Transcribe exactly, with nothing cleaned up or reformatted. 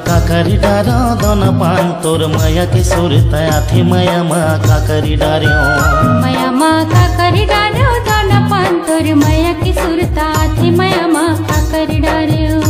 काकरी डारेंव दाना पान तोर मया के सुरता आथे मया मा काकरी डारेंव। मया मा काकरी डारेंव दाना पान तोर मया के सुरता आथे मया मा काकरी डारेंव।